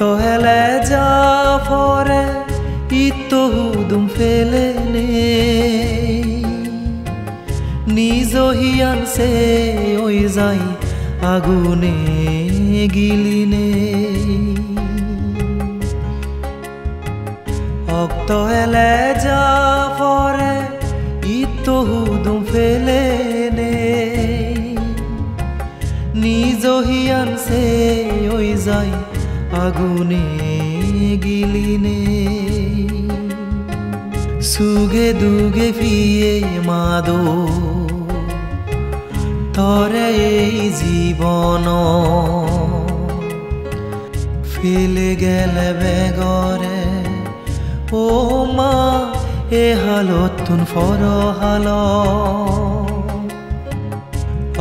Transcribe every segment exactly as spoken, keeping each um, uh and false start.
Okto hele ja pore itto hudum pele nei. Nijo hiyan sei oi jai agune gilinei. Okto hele ja pore itto hudum pele nei. Nijo hiyan sei oi jai agune gilinei. Suge duge piye mado tore ei jibonot. Pele gele begore, o ma, e halottun poro halot.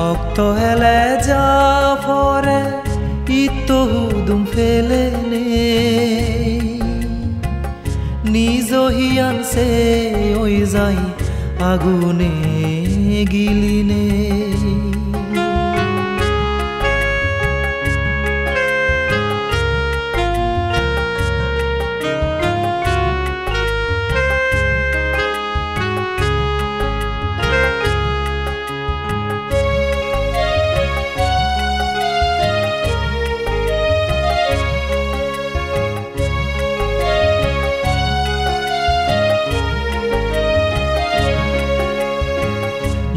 Okto hele ja pore itto hudum pele nei. Nijo hiyan sei oi jai agune gilinei.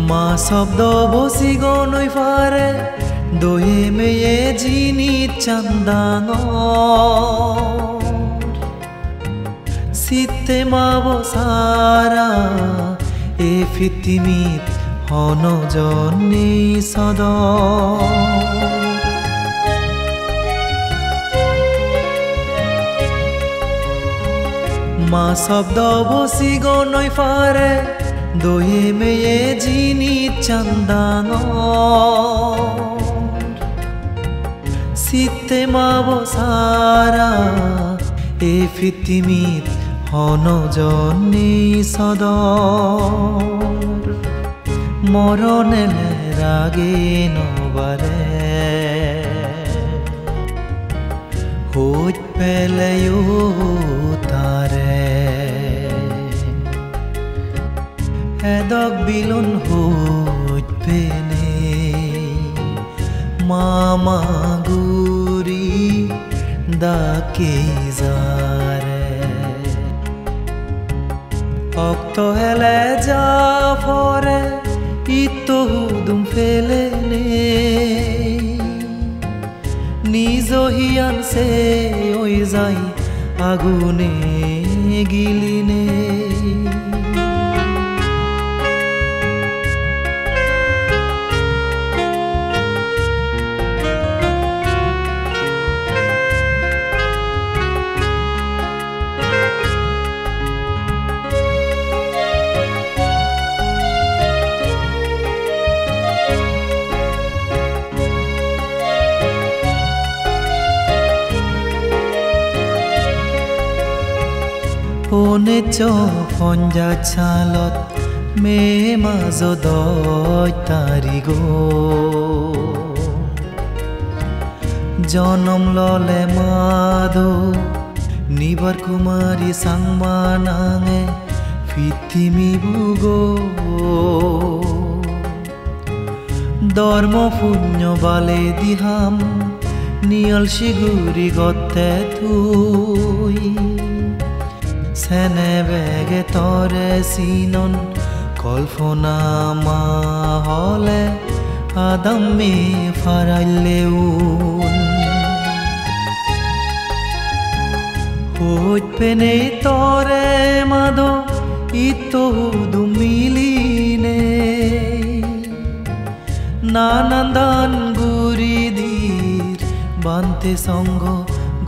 Ma sobdobo sigon oi pare, doye meye jinissan dangor. Sitte mabo sara e pittimit hono jon nei sodor. Ma sobdobo sigon oi pare, doye meye jinissan dangor. Sitte mabo sara e pittimit hono jon nei sodor. Moron ele rage no bare, hoj peleyo tare. Edok bilun hoj penei, mama guri dake jare. Okto hele ja pore, itto hudum pele nei. Nijo hiyan sei oi jai agune gilinei. Uniccho ponjaj salot May majo doj tarigot jonom lole mado Nibar Kumari Changma nange pittimi bugot. Dhormo punyo baledi ham niyol siguri gotte tui. Sene bege tore sinon, kolpona ma hole adamme parailleun. Hoj penei tore mado itto hudu milinei. Nanan dan guri dir bhante songho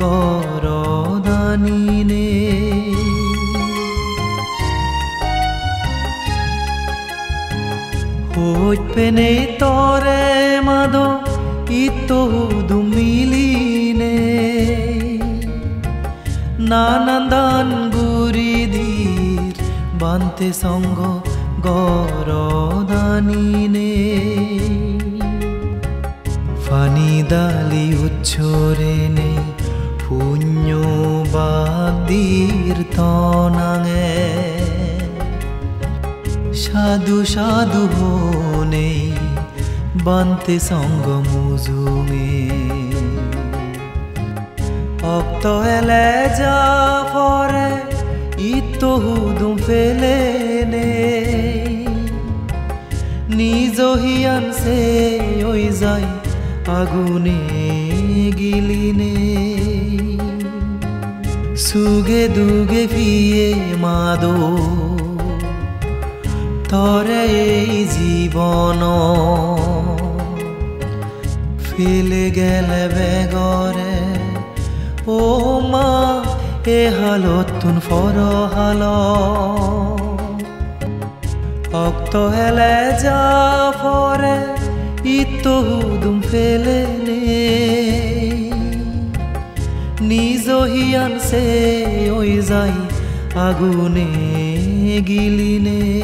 gorot aninei. Hoj penei tore mado itto hudu milinei. Nanan dan guri dir bhante songho gorot aninei. Pani dali uchchorenei punyo dir to nange. Sadhu sadhu honei bhante songho mujunge. Okto ele ja pore itto hudum pele nei. Nijo hiyan se oi jai agune gilinei. Suge duge piye mado tore ei jibonot. Pele gele begore, o ma, e halottun poro halot. Okto ele ja pore, itto hudum pele nei. Nijo hiyan se oi jai agune gilinei.